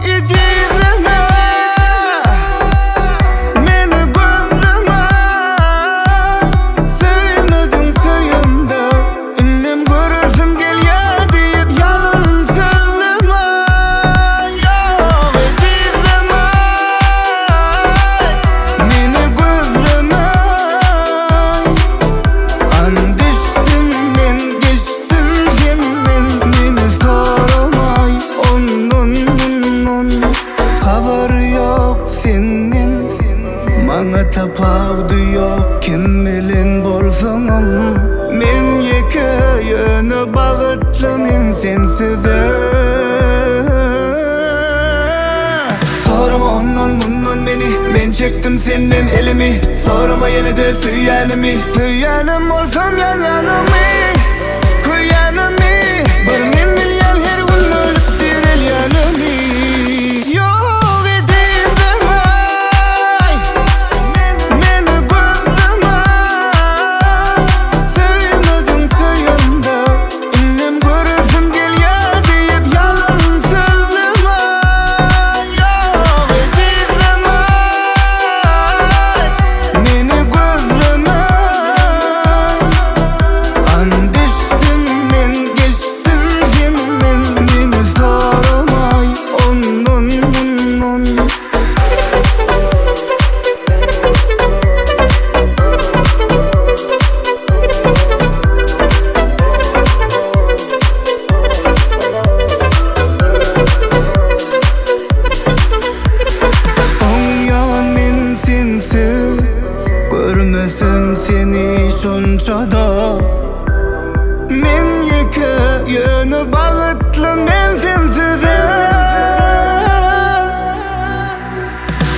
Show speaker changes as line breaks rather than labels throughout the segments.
ejizleme Meni gözleme Söýmediň söýemde Indem göresim gelýär diýip ýalan sözleme Ýok ejizleme Meni gözleme And içdim men geçdim senden Meni soramaý ondan mundan Habar ýok senden Maňa tapawudy ýok kim bilen bolsaňam Men ýeke ýöne bagtly men sensizem. Sorama ondan mundan meni Men çekdim senden elimi Sorama ýene-de söýýänimi Söýýänem bolsam ýanýanymy Köýýänimi Bir men bilýän her gün ölüp direlýänimi Ýok ejizlemäý Meni gözleme Söýmediň söýemde Indem göresim gelýär diýip ýalan sözleme Ýok ejizleme Meni gözleme And içdim men geçdim senden Meni soramaý ondan mundan. Oňýan men sensiz Görmesem seni şonça-da Men ýeke ýöne bagtly men sensizem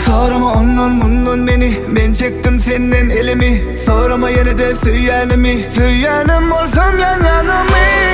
Sorama ondan mundan meni Men çekdim senden elimi Sorama ýene-de söýýänimi Söýýänem bolsam ýanýanymy.